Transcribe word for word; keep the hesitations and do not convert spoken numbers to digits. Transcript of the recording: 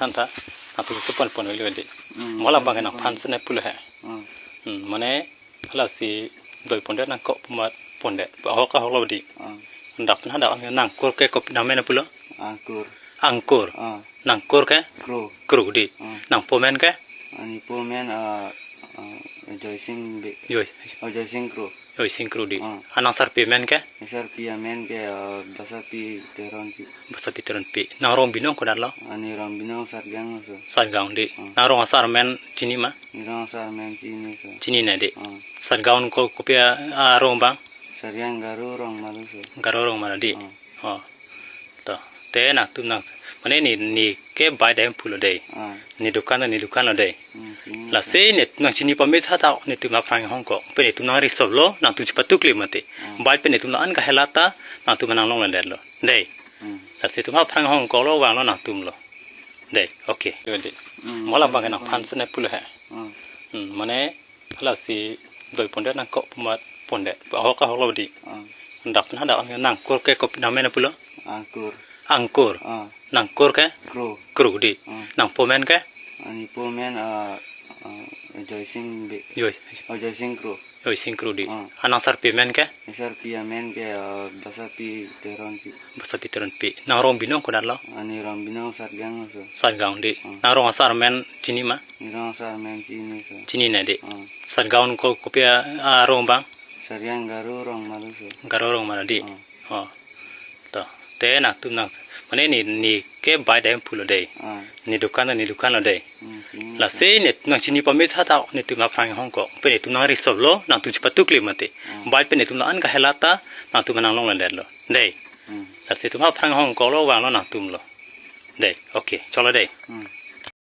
Anta, anta supon pon wili wili. Hmm. Mola bang nangphan sene pulo he. Hmm. Hmm, mane, hala si doi pondet nangkok pumat pondet. Ahok ahok lo di. Hmm. Dak na dak nangkur ke kopi nangmen pulo? Angkur. Angkur. Ah. Nangkur ke? Kro. Kro di. Hmm. Nangpo men ke? Ani po men, ah, ah, Joy Sing Be. Joy. Oh, Joy Sing Kro. Joy Sing Kro di. Ah. Anang sarpi men ke? Sarpi amen ke, ah, Basapi Teronpi. Basapi Teronpi. Nang rong binong konat lo? Ani rong binong Satgaon lo so. Satgaon di. Ah. Nang rong asar men chini ma? Ni rong asar men chini so. Chinine di. Ah. Satgaon ko kopi a, arong bang? Satgaon Garo rong malo so. Garo rong malo di. Ah. Oh. To. Te nangtum nang. Mane ni, ni ke bai dam pulo dei. Ah. Ni dukan ni dukan lo dei. Hmm, chini. Lasi ni nang chini pame sa ta netum aphrang hongkok. Pe netum nang risop lo, nangtum chepatukle mati. Ah. Bai pe netum la-an kahela ta, nangtum nang longledet lo. Dei. Hmm. Lasi netum aphrang hongkok lo vanglo nangtum lo. Dei, okay. Dei. Hmm. Mola bang nangphan sene pulo he. Hmm. Hmm, mane hala si doi pondet nangkok pumat pondet. Ahok ahok lo di. Hmm. Dak na dak nangkur ke kopi nangmen pulo? Angkur. Angkur. Ah. Nangkur ke? Kro. Kro di. Hmm. Nangpo men ke? Ani po men, ah, ah, Joy Sing Be. Joy. Oh, Joy Sing Kro. Joy Sing Kro di. Ah. Anang sarpi men ke? Sarpi amen ke, ah, Basapi Teronpi. Basapi Teronpi. Nang rong binong konat lo? Ani rong binong Satgaon lo so. Satgaon di. Ah. Nang rong asar men chini ma? Ni rong asar men chini so. Chinine di. Ah. Satgaon ko kopi a, arong bang? Satgaon Garo rong malo so. Garo rong malo di. Ah. Oh. To. Te nangtum nang. Mane ni, ni ke bai dam pulo dei. Ah. Ni dukan ni dukan lo dei. Hmm, chini. Lasi ni nang chini pame sa ta netum aphrang hongkok. Pe netum nang risop lo, nangtum chepatukle mati. Ah. Bai pe netum la-an kahela ta, nangtum nang longledet lo. Dei. Hmm. Lasi netum aphrang hongkok lo vanglo nangtum lo. Dei. Okay. Cholo dei. Hmm.